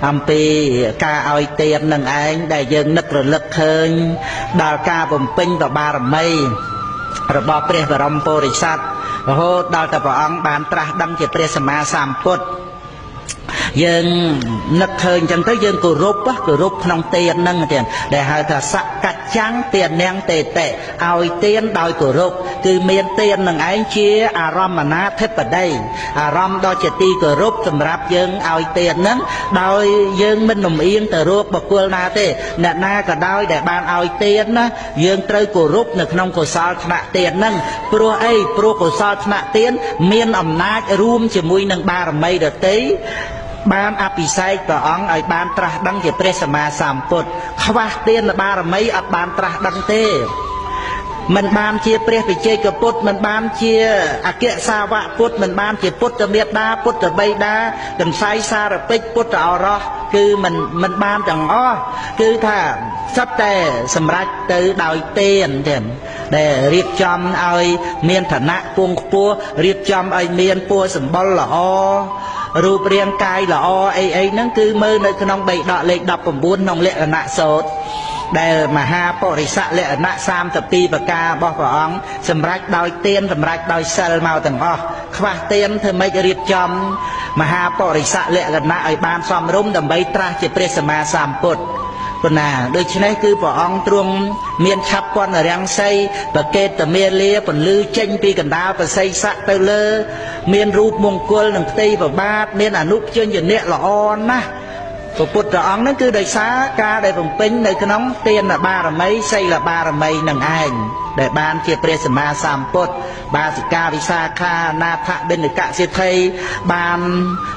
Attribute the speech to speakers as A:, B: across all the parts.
A: អំពីការឲ្យទាននឹងឯង ដែលយើងនឹករលឹកឃើញដល់ការបំពេញបបារមីរបស់ព្រះបរមពុរិស័ទ រហូតដល់តែព្រះអង្គបានត្រាស់ដឹងជាព្រះសម្មាសម្ពុទ្ធ។ យើងនឹកឃើញអញ្ចឹងទៅ យើងគោរព គោរពក្នុងទានហ្នឹងទៀត ដែលហៅថាសកច្ចាំងទាននាងតេតិ ឲ្យទានដោយគោរព គឺមានទាននឹងឯងជាអារម្មណាធិបតី អារម្មណ៍ដ៏ជាទីគោរពសម្រាប់យើងឲ្យទានហ្នឹង ដោយយើងមិនលំអៀងទៅរកបុគ្គលណាទេ អ្នកណាក៏ដោយដែលបានឲ្យទានណា យើងត្រូវគោរពនៅក្នុងកុសលថ្នាក់ទានហ្នឹង។ ព្រោះអី? ព្រោះកុសលថ្នាក់ទានមានអំណាចរួមជាមួយនឹងបារមីដតី បានអភិសេកព្រះអង្គឲ្យបានត្រាស់ដឹងជាព្រះសម្មាសម្ពុទ្ធ។ ខ្វះទានបារមីអត់បានត្រាស់ដឹងទេ មិនបានជាព្រះវិជ័យកពុទ្ធ មិនបានជាអគ្គសាវកពុទ្ធ មិនបានជាពុទ្ធមេដា ពុទ្ធបិតា កន្សៃសារពេច ពុទ្ធអរោះ គឺមិនបានទាំងអស់ គឺថាសិតតែសម្រេចទៅដោយទានទៀត ដែលរៀបចំឲ្យមានឋានៈពងខ្ពស់ រៀបចំឲ្យមានពួរសម្បុរល្អ រូបរាងកាយល្អអីអីហ្នឹង គឺមើលនៅក្នុងបៃដកលេខ19 ក្នុងលក្ខណៈសោត ដែលមហាបរិស័កលក្ខណៈ32ប្រការរបស់ព្រះអង្គ សម្រេចដោយទាន សម្រេចដោយសិលមកទាំងអស់។ ខ្វះទាន ធ្វើម៉េចរៀបចំមហាបរិស័កលក្ខណៈឲ្យបានសមរម្យ ដើម្បីត្រាស់ជាព្រះសម្មាសម្ពុទ្ធប៉ុណ្ណា? ដូច្នេះគឺព្រះអង្គទ្រង់មានឆាប់ពន្ធរាំងសី បកេតមេលាពន្លឺចេញពីកណ្ដាលបស័យស័កទៅលើ មានរូបមង្គលនឹងផ្ទៃប្របាទ មានអនុព្យញ្ជនៈល្អណាស់ព្រះពុទ្ធអង្គហ្នឹង គឺដោយសារការដែលបំពេញនៅក្នុងទានបារមី សីលបារមីនឹងឯង ដែលបានជាព្រះសម្មាសម្ពុទ្ធ។ បាសិកាវិសាខា នាថបិណកសិទ្ធិ បាន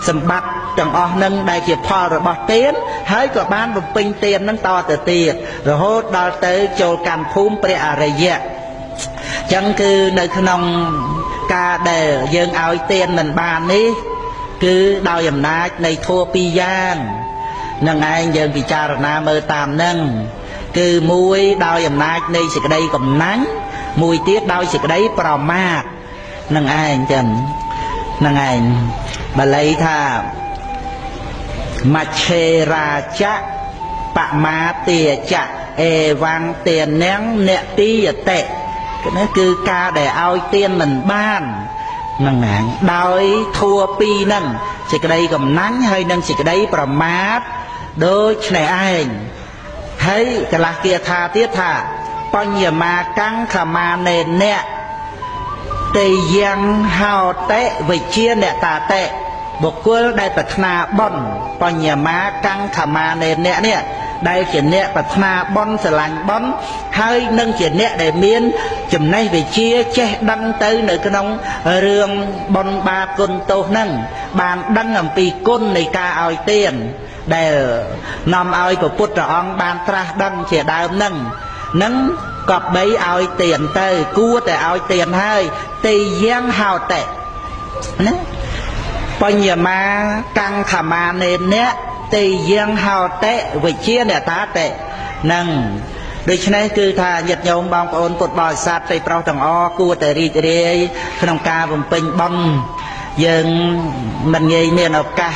A: សម្បត្តិទាំងអស់នឹងដែលជាផលរបស់ទាន ហើយក៏បានបំពេញទាននឹងតទៅទៀត រហូតដល់ទៅចូលកម្មភូមិព្រះអរិយៈ។ ចឹងគឺនៅក្នុងការដែលយើងឲ្យទានមិនបាននេះ គឺដោយអំណាចនៃធัวពីរយ៉ាងនឹងឯង យើងពិចារណាមើលតាមនឹង គឺមួយដោយអំណាចនៃសេចក្តីកំណាញ់ មួយទៀតដោយសេចក្តីប្រមាទនឹងឯង។ ចឹងនឹងឯង បាលីថាមច្ឆេរាចៈបមាទាចៈ អេវ៉ាំងទានាងអ្នកទីយតិ នេះគឺការដែលឲ្យទានមិនបាននឹងឯង ដោយធัวពីរហ្នឹង សេចក្តីកំណាញ់ ហើយនិងសេចក្តីប្រមាទ ដូចនេះឯង។ ហើយកលាស់គាថាទៀតថា បញ្ញមាកង្ខមានេនៈ ទេយ៉ាងហោតិវិជាអ្នកតាតិ បុគ្គលដែលប្រាថ្នាបុណ្យ បញ្ញមាកង្ខមានេនៈនេះ ដែលជាអ្នកប្រាថ្នាបុណ្យ ស្រឡាញ់បុណ្យ ហើយនឹងជាអ្នកដែលមានចំណេះវិជ្ជាចេះដឹងទៅនៅក្នុងរឿងបុណ្យបាបគុណទោសហ្នឹង បានដឹងអំពីគុណនៃការឲ្យទាន ដែលនាំឲ្យព្រះពុទ្ធអង្គបានត្រាស់ដឹងជាដើមហ្នឹង នឹងក៏បីឲ្យទានទៅ គួរតែឲ្យទានហើយ។ ទេយ៉ាងហោតិណា បញ្ញមាកង្ខមានេនៈ ទេយ៉ាងហោតិវិជាអ្នកតាតិនឹង។ ដូច្នេះគឺថាញាតិញោមបងប្អូនពុទ្ធបរិស័ទស្រីប្រុសទាំងអស់ គួរតែរីករាយក្នុងការបំពេញបុណ្យ។ យើងមិនងាយមានឱកាស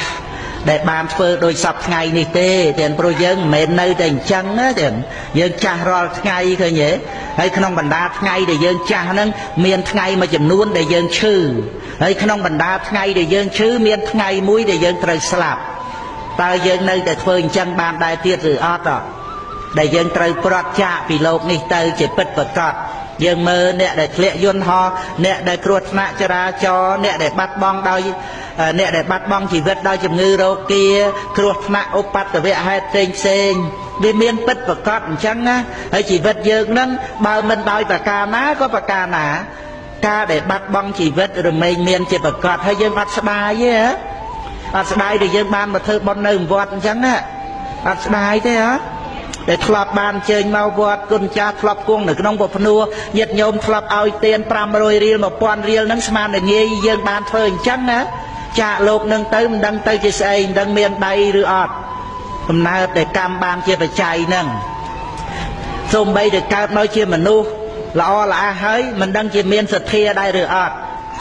A: ដែលបានធ្វើដោយសពថ្ងៃនេះទេ ទាំងព្រោះយើងមិនមែននៅតែអញ្ចឹងណា ទាំងយើងចាស់រាល់ថ្ងៃ ឃើញទេ? ហើយក្នុងបណ្ដាថ្ងៃដែលយើងចាស់ហ្នឹង មានថ្ងៃមួយចំនួនដែលយើងឈឺ ហើយក្នុងបណ្ដាថ្ងៃដែលយើងឈឺ មានថ្ងៃមួយដែលយើងត្រូវស្លាប់។ តើយើងនៅតែធ្វើអញ្ចឹងបានដែរទៀតឬអត់ ដែលយើងត្រូវប្រត់ចាកពីលោកនេះទៅជាពិតប្រាកដ? យើងមើលអ្នកដែលធ្លាក់យន្តហោះ អ្នកដែលគ្រោះថ្នាក់ចរាចរណ៍ អ្នកដែលបាត់បង់ដោយអ្នកដែលបាត់បង់ជីវិតដោយជំងឺរោគា គ្រោះថ្នាក់ឧបទ្ទវហេតុផ្សេងផ្សេង វាមានពិតប្រកបអញ្ចឹងណា។ ហើយជីវិតយើងនឹង បើមិនដោយប្រការណាក៏ប្រការណា ការដែលបាត់បង់ជីវិតរមែងមានជាប្រកប ហើយយើងអត់ស្ដាយទេ អត់ស្ដាយដែលយើងបានមកធ្វើបុណ្យនៅវត្តអញ្ចឹងណា? អត់ស្ដាយទេហ៎ ដែលធ្លាប់បានអញ្ជើញមកវត្ត គុណចាស់ធ្លាប់គង់នៅក្នុងពភ្នួ ញាតិញោមធ្លាប់ឲ្យទាន500រៀល 1000រៀលហ្នឹង ស្មានតែងាយយើងបានធ្វើអញ្ចឹងណា។ ចាកលោកនឹងទៅ មិនដឹងទៅជាស្អី មិនដឹងមានដៃឬអត់ កំណើតដែលកម្មបានជាបច្ច័យហ្នឹង សូម្បីតែកើតមកជាមនុស្សល្អល្អះហើយ មិនដឹងជាមានសទ្ធាដែរឬអត់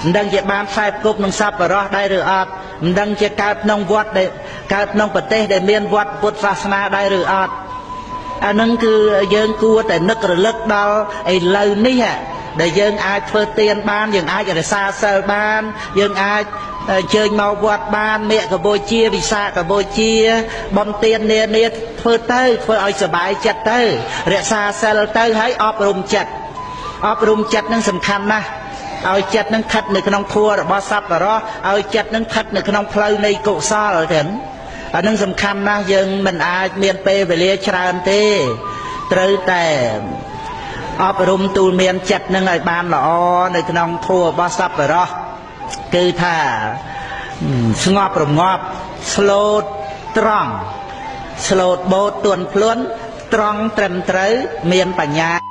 A: មិនដឹងជាបានខ្សែគប់នឹងសប្បុរសដែរឬអត់ មិនដឹងជាកើតក្នុងវត្តដែល កើតក្នុងប្រទេសដែលមានវត្តពុទ្ធសាសនាដែរឬអត់អានឹងគឺយើងគួរតែនឹករលឹកដល់ឥឡូវនេះដែលយើងអាចធ្វើទានបានយើងអាចរក្សាសិលបានយើងអាចអញ្ជើញមកវត្តបានមគ្គបូជាវិសាខបូជាបុណ្យទាននានាធ្វើទៅធ្វើឲ្យសប្បាយចិត្តទៅរក្សាសិលទៅហើយអប់រំចិត្តអប់រំចិត្តនឹងសំខាន់ណាស់ឲ្យចិត្តនឹងស្ថិតនៅក្នុងធម៌របស់សប្បុរសឲ្យចិត្តនឹងស្ថិតនៅក្នុងផ្លូវនៃកុសលទាំងអានឹងសំខាន់ណាស់យើងមិនអាចមានពេលវេលាច្រើនទេត្រូវតែអប់រំទូលមានចិត្តនឹងឲ្យបានល្អនៅក្នុងធម៌របស់សប្បុរសគឺថាស្ងប់រងាប់ស្លូតត្រង់ស្លូតបូតទន់ភ្លន់ត្រង់ត្រឹមត្រូវមានបញ្ញា